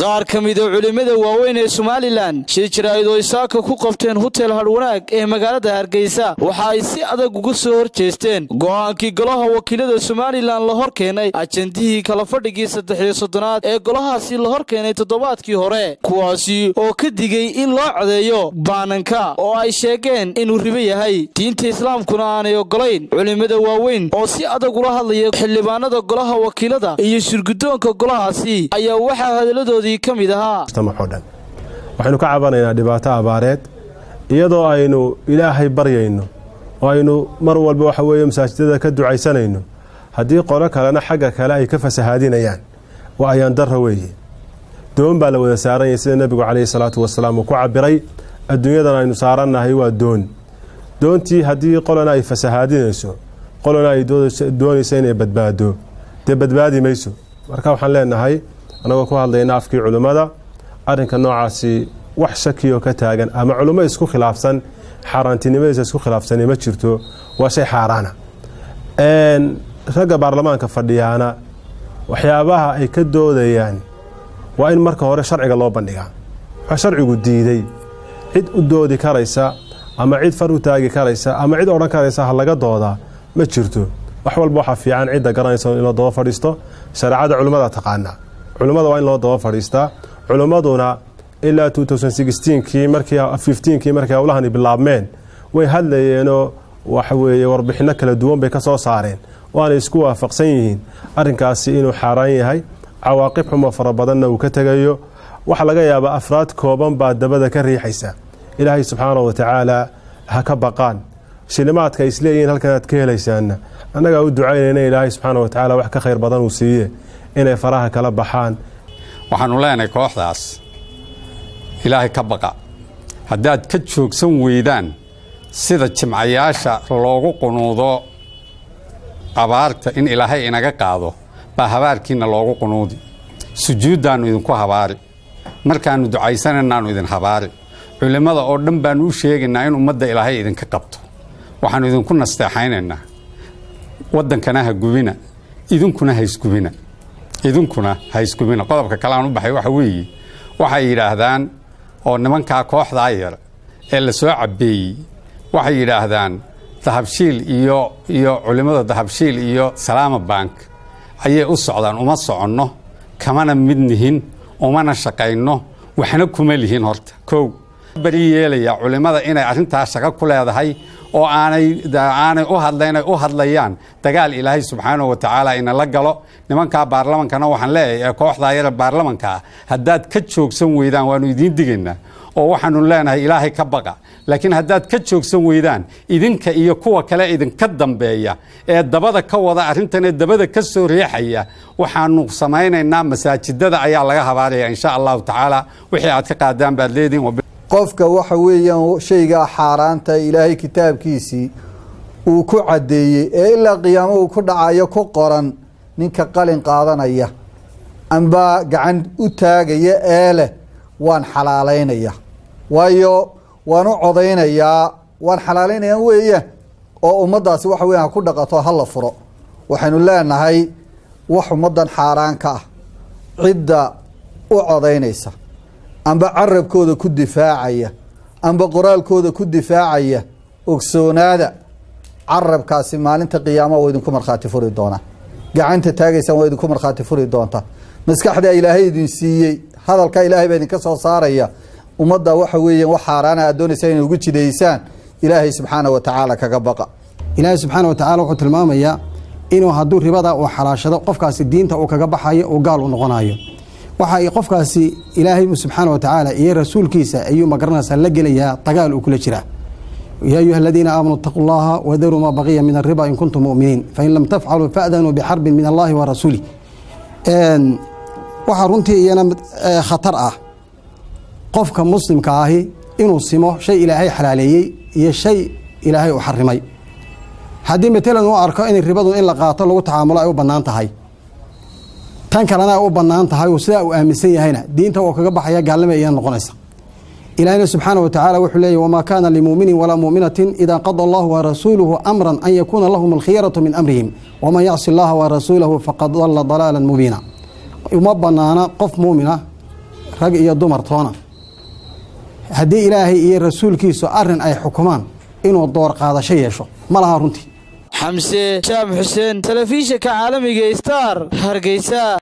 Qaar ka mida culimmada waaweyn ee Somaliland shir jaraa'id oo isaaka ku qabteen Hotel Hadhwanaag ee magaalada Hargeysa waxa ay si adag uga soo hor jeesteen go'aankii Golaha Wakiilada Somaliland la hor keenay ajandihii kala fadhigii 33aad ee golahaasi la hor keenay toddobaadkii hore, kuwaasi oo ka digay in loo codeeyo baananka oo ay sheegeen inuu ribo yahay, diinta Islaamkuna aanay ogolayn. Culimmada waaweyn oo si adag ula hadlaya xildhibaanada Golaha Wakiilada iyo shirguddoonka golahaasi ayaa waxaa hadalladoodii ka mid ahaa: Mujtamac oo dhan waxaynu ka cabanaynaa dhibaato abaareed, iyadoo aynu Ilaahay baryayno oo aynu mar walba, waxa weeye, masaajidada ka ducaysanayno. Haddii qolo kalena xagga kale ay ka fasahaadinayaan, waa ayaan darra weeye. Doon baa la wada saaranyay, sida Nebigu calayhi salaatu wasalaam uu ku cabiray. Adduunyadan aynu saarannahay waa doon. Doontii haddii qolona ay fasahaadinayso, qolona ay doonayso inay badbaado, dee badbaadi mayso. Marka waxaan leenahay, annagoo ku hadlayna afkii culimmada, arrinka noocaasi wax shakiyoo ka taagan ama culummo isku khilaafsan, xaaraantinimadiisa isku khilaafsani ma jirto. Waa shay xaaraana. Ragga baarlamaanka fadhiyaana waxyaabaha ay ka doodayaan waa in marka hore sharciga loo bandhigaa. Waxaa sharcigu diiday, cid u doodi karaysa ama cid far u taagi karaysa ama cid odhan karaysa ha laga doodaa ma jirto. Wax walba waxaa fiican cidda garanaysa in loo daba fadhiisto. Shareecada culimmada taqaanaa, culimmada waa in loo daba fadhiistaa. Culimmaduna ilaa kii markii 15kii markii howlahani bilaabmeen way hadlayeenoo, waxa weeye, warbixinno kala duwan bay ka soo saareen, waana isku waafaqsan yihiin arrinkaasi inuu xaaraan yahay, cawaaqib xumo fara badanna uu ka tegayo. Waxaa laga yaabaa afraad kooban baa dabada ka riixaysa. Ilaahay subxaana wa tacaala ha ka baqaan. Shilimaadka ay isleeyihiin halkan aad ka helaysaanna, annagaa u ducaynayna, Ilaahay subxaana wa tacaala wax ka khayr badan uu siiye, inay faraha kala baxaan. Waxaanu leenahay kooxdaas, Ilaahay ka baqa. Haddaad ka joogsan weydaan sida jimcayaasha loogu qunuudo abaarta in Ilaahay inaga qaado, baa habaarkiinna loogu qunuudi. Sujuuddaannu idinku habaari, markaannu ducaysanaynaannu idin habaari. Culimmada oo dhan baannu u sheegaynaa in ummadda Ilaahay idinka qabto. Waxaannu idinku nasteexaynaynaa, waddankana ha gubina, idinkuna ha isgubina, idinkuna ha isgubina. Qodobka kale aan u baxay waxa weeye, waxay yidhaahdaan oo nimankaa kooxdaa yar ee la soo cabbeeyey waxay yidhaahdaan Dahabshiil iyo culimmada Dahabshiil iyo Salaama Bank ayay u socdaan. Uma soconno, kamana mid nihin, umana shaqayno, waxna kuma lihin. Horta kow beri yeelaya culimmada inay arrintaa shaqo ku leedahay oo aanay u hadlayn, ay u hadlayaan dagaal Ilaahay subxaanahu wa tacaala inala galo. Nimankaa baarlamankana waxaan leeyahay, ee kooxdaa yara baarlamanka ah, haddaad ka joogsan weydaan, waanu idiin digaynaa oo waxaanu leenahay Ilaahay ka baqa. Laakiin haddaad ka joogsan weydaan, idinka iyo kuwa kale idinka dambeeya ee dabada ka wada arrintan, ee dabada ka soo riixaya, waxaanu samaynaynaa masaajidada ayaa laga habaaraya, insha Allahu tacaala. Wixii aad ka qaadaan baad leedihin. Qofka, waxa weeyaan, shaygaa xaaraanta Ilaahay kitaabkiisii uu ku caddeeyey ee ilaa qiyaamo uu ku dhacayo ku qoran, ninka qalin qaadanaya amba gacan u taagaya ee leh "waan xalaalaynaya, waayo waan u codaynayaa, waan xalaalaynaya" weeyaan, oo ummaddaasi, waxa weyan, ha ku dhaqato, ha la furo, waxaynu leenahay wax ummaddan xaaraan ka ah cidda u codaynaysa amba carabkooda ku difaacaya amba qoraalkooda ku difaacaya, ogsoonaada, carabkaasi maalinta qiyaamaha waa idinku markhaati furi doonaa. Gacanta taagaysaan waa idinku markhaati furi doontaa. Maskaxda Ilaahay idin siiyey, hadalka Ilaahay baa idinka soo saaraya. Ummadda, waxa weeyaan, wax xaaraana aad doonaysa inay ugu jidaysaan, Ilaahay subxaana wa tacaala kaga baqa. Ilaahay subxaana wa tacala wuxuu tilmaamayaa inuu hadduu ribada uu xalaashado, qofkaasi diinta uu kaga baxayo, uu gaal u noqonayo. Waxa ay qofkaasi Ilaahay subxaana wa tacaala iyo rasuulkiisa ayuu, magaranaysaa, la gelayaa dagaal uu kula jiraa. يا أيها الذين آمنوا اتقوا الله وذروا ما بقي من الربا إن كنتم مؤمنين، فإن لم تفعلوا فأذنوا بحرب من الله ورسوله. Waxaa runtii iyana khatar ah qofka muslimka ahi inuu simo shay Ilaahay xalaaleeyey iyo shay Ilaahay u xarimay. Haddii matalan uu arko in ribadu in la qaato, lagu tacaamulo ay u bannaan tahay, tan kalena ay u bannaan tahay, uu sidaa uu aaminsan yahayna, diinta uu kaga baxaya, gaalnima iyana noqonaysa. Ilaahina subxaana wa tacala wuxuu leeyahy: وما كان لمؤمن ولا مؤمنة إذا قضى الله ورسوله أمرا أن يكون لهم الخيرة من أمرهم، ومن يعص الله ورسوله فقد ضل ضلالا مبينا. Uma banaana qof muumina. rag iyo dumar toona, haddii Ilaahay iyo rasuulkiisu arrin ay xukumaan, inuu door qaadasho yeesho ma laha runtii. Xamse Jaam Xuseen, telefishinka caalamiga Star, Hargeysa.